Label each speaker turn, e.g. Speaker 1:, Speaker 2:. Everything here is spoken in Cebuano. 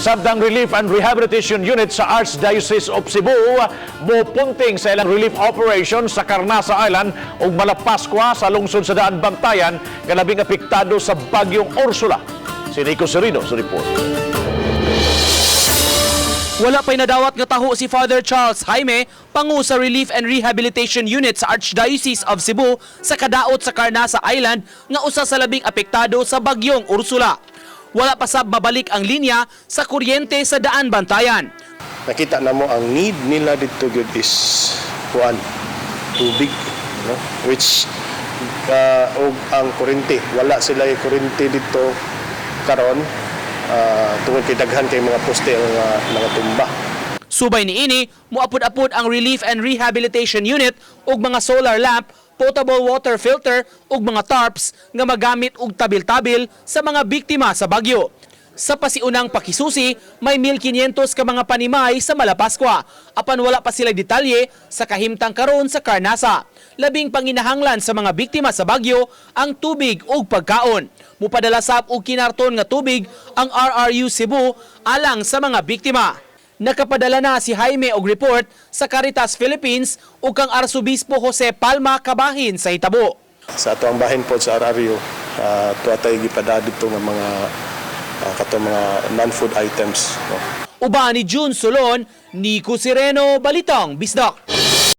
Speaker 1: Samtang Relief and Rehabilitation Unit sa Archdiocese of Cebu mopunting sa ilang relief operation sa Carnaza Island ug Malapascua sa lungsod sa Daan Bantayan nga labing apektado sa bagyong Ursula. Si Nico Serino sa report.
Speaker 2: Wala pa'y nadawat nga taho si Father Charles Jaime, pangu sa Relief and Rehabilitation Unit sa Archdiocese of Cebu, sa kadaot sa Carnaza Island nga usa sa labing apektado sa bagyong Ursula. Wala pa sab mabalik ang linya sa kuryente sa Daan Bantayan.
Speaker 3: Nakita na mo ang need nila dito gyud is kuan, tubig, no, which og ang kuryente. Wala sila yung kuryente dito karon tungod kay daghan kay mga poste ang mga tumba.
Speaker 2: Subay niini, muapod-apod ang Relief and Rehabilitation Unit og mga solar lamp, potable water filter ug mga tarps nga magamit og tabil-tabil sa mga biktima sa bagyo. Sa pasiunang pakisusi, may 1,500 ka mga panimay sa Malapascua. Apan wala pa sila detalye sa kahimtang karon sa Carnaza. Labing panginahanglan sa mga biktima sa bagyo ang tubig ug pagkaon. Mupadala sab og kinarton nga tubig ang RRU Cebu alang sa mga biktima. Nakapadala na si Jaime og report sa Caritas Philippines ug kang Arsobispo Jose Palma kabahin sa hitabo.
Speaker 3: Sa ato ang bahin po sa RRU, tuwa tayo gipada dito nga mga katong mga non-food items, no?
Speaker 2: Uban ni June Solon, Nico Sireno, Balitang Bisdak.